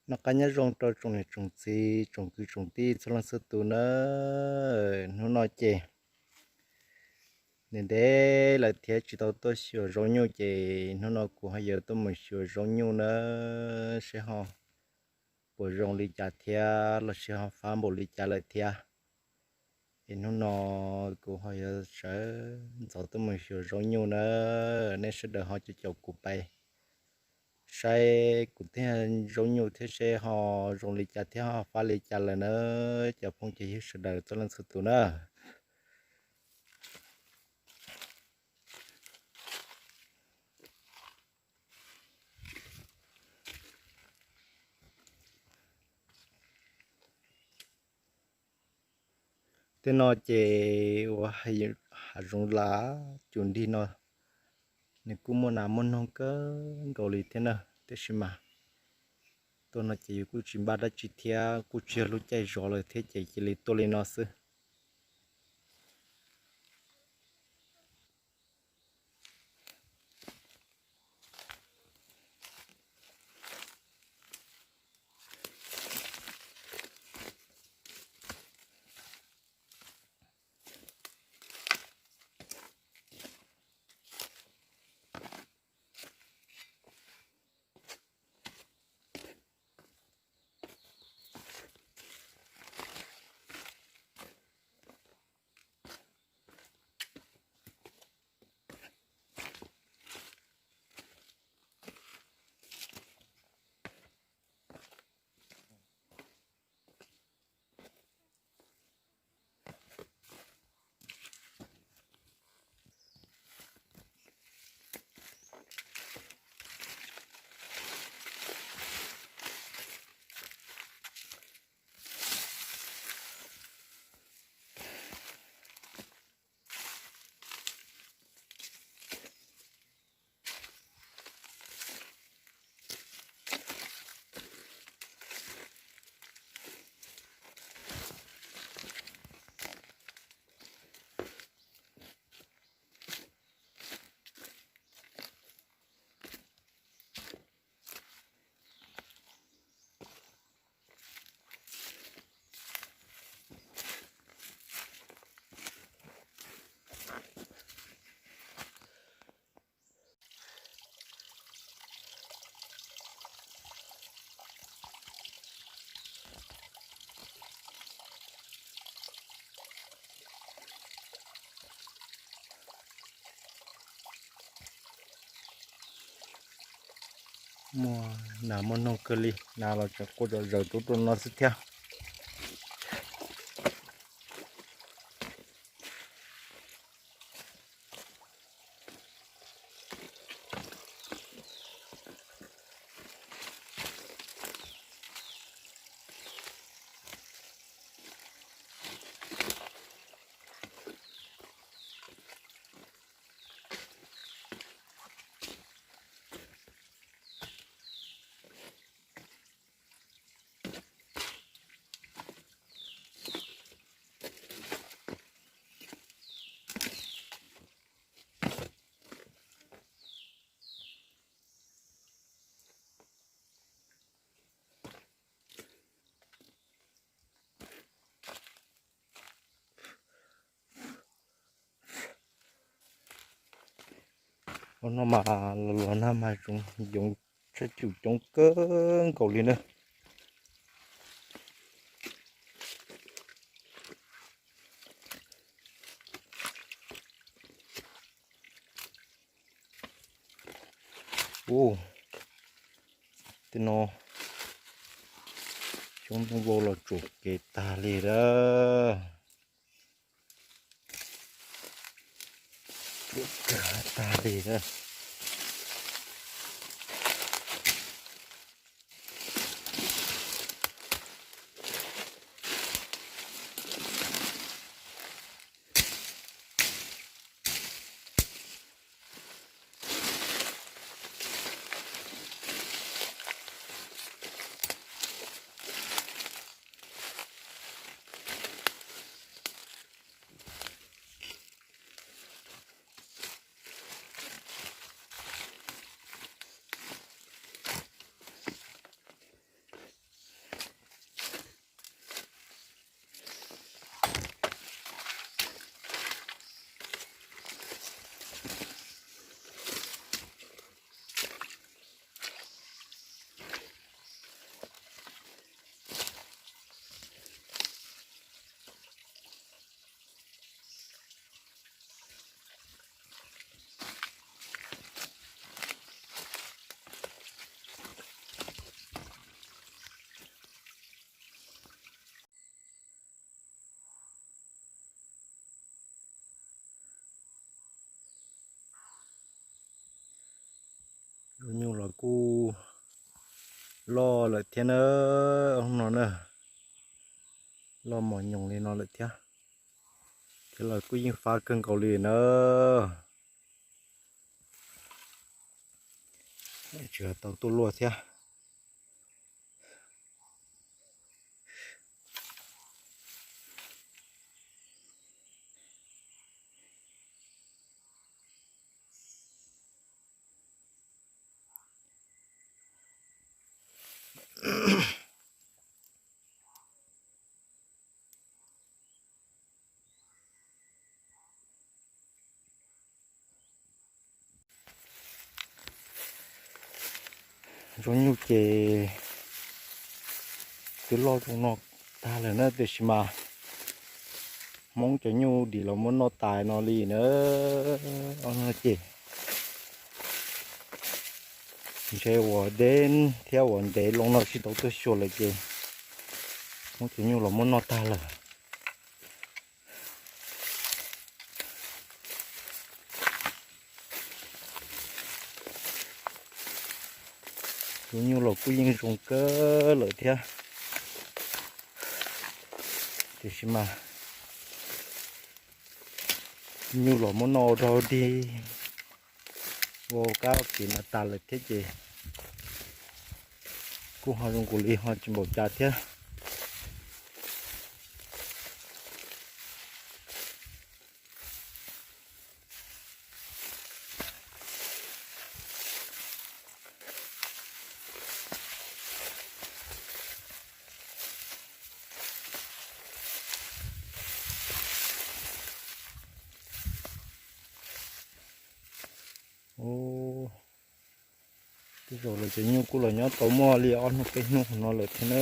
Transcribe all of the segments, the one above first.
Noj qab nyob zoo rau tsoom niam tsoom txiv tsoom kwv tsoom tij txhua leej txhua tus na. Hnub no ces ntev ntev lawm thiab tsis tau tuaj xyuas zaub nyuj ces hnub no kuv ho yuav tuaj mus xyuas zaub nyuj na, seb ho puas zoo li cas thiab los sis ho fab npaum li cas lawm thiab. Es hnub no kuv ho yuav sawv ntxov tuaj mus xyuas zaub nyuj na, nej sawv daws ho caum caum kuv pais saib kuv tej zaub nyuj thiab seb ho zoo li cas thiab ho fab li cas lawm na, cov phooj cov ywg sawv daws txhua leej txhua tus na. Tej no ces ua hav zoov lav cus nrig no, nws kuj muaj nas muaj noog kawg nkaus li thiab na, tiam sis mas tuaj no ces yus kuj tsis npaj dab tsi thiab kuj tsis yog lub caij zov lawm thiab ces cia li tuaj li no xwb. Muaj nas muaj noog kawg li, nas los tseem quaj zom zaws rau rau no xwb thiab. Ua no mas los los na mas yoov tshaj cum coob kawg nkaus li na. Ub, tej no xyoob ntoo vau los tsuam kev tag li lawm. Tsuam kev tag li lawm. Loj lawm thiab na, no na, loj mos nyoos li no lawm thiab. Thiab los kuj yeej fab kawg nkaus li na. Tsis tau tuaj luaj thiab. Zoo nyuj ces twb loj zoo no tag lawm na, tiam sis mas Hmoob cov nyuj dim los muab noj tas no li na. Ces ntshe uas deb thiab uas ntev loo no tsis tau tuaj xyuas lawm ces Hmoob cov nyuj los muab noj tag lawm. Tus nyuj los kuj yeej zoo kawg lawm thiab, tiam sis mas nyuj los muab noj rau dig ua kab ua kev no tas lawm thiab ces kuj ho zoo nkaus li ho tsis npaum cas thiab. Tej zaum lawv cov nyuj kuj los nyob tau muaj li ob hnub peb hnub no lawm thiab na.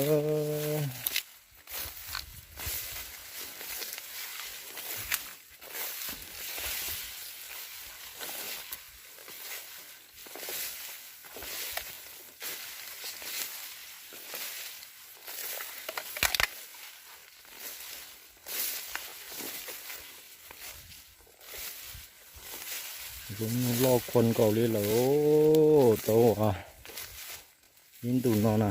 Zoo loj khuas nkaus li lawm tau ib ntus no na.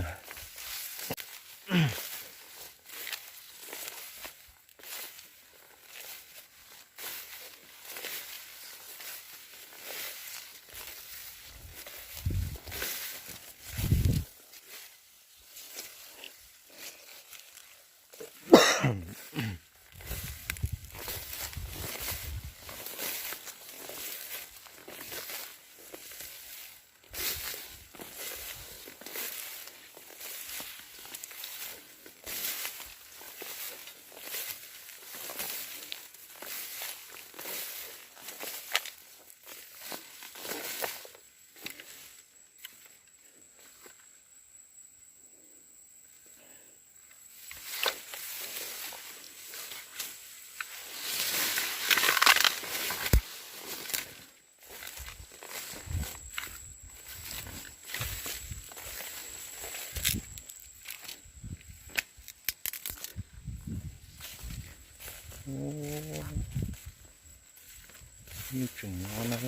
Nyuj tseem nyob na.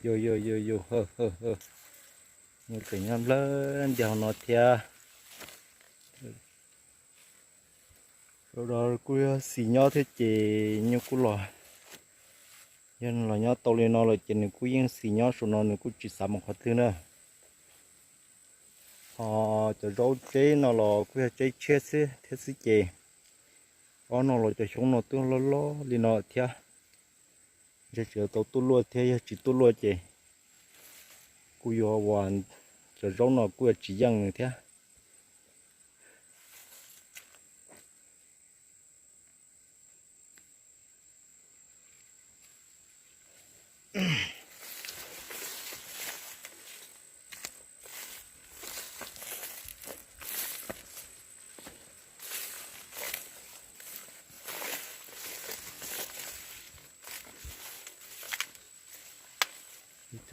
Yus yus yus yus, nyuj tseem nyob nplawg ntiag no thiab. Saum no kuj yog xis nyob thiab ces nyuj kuj los, yog los nyob tau li no lawm ces nws kuj yeej xis nyob saum no, nws kuj tsis xav mus qhov twg na. Ho cov zaub tseb no los kuj yog tseb tshiab xwb thiab xwb ces ob no los cov xyoob no twb loj loj li no thiab. Ntshe tseem tau tuaj luaj thiab, yog tsis tuaj luaj ces kuj yuav ua cov zaub no kuj yuav tsis yeej nws thiab.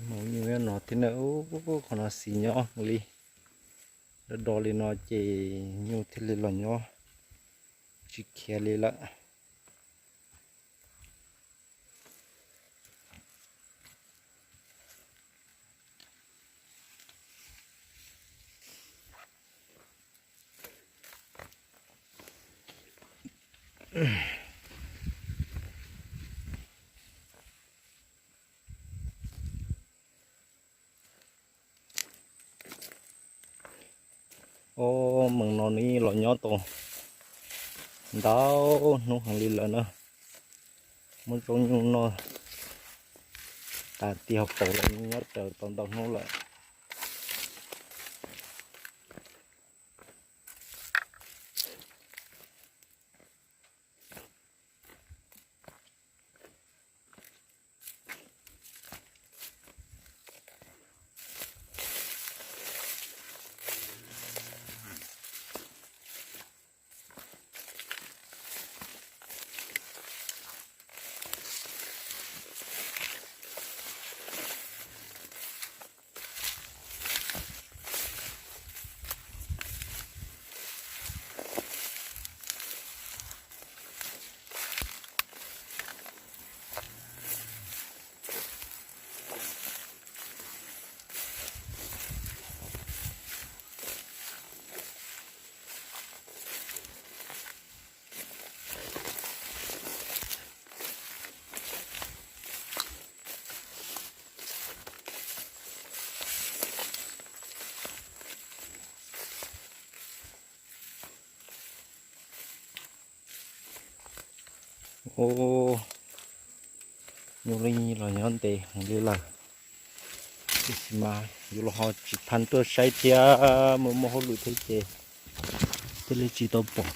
Nyuj nyob no thiab na, qhov no xis nyob li, do do li no ces nyuj thiaj li los nyob tsis khiav li lawm. Ob mees no nws los nyob tau ntau hnub heev li lawm na. Muab zaub nyuj noj tas ti hauv paus lawm, nyob raws tau ntau hnub lawm. Ub, nyuj los nyob ntev heev li lawm, tiam sis mas yus los ho tsis tau tuaj saib thiab, muaj muaj hauj lwm thiab ces thiaj li tsis tau pom.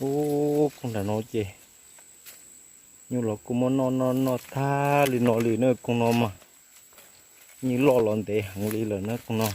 Ub, koog nram no ces nyuj los kuj muab noj noj noj tag li no li na, koog no mas nyuj loj los ntev heev li lawm na koog no.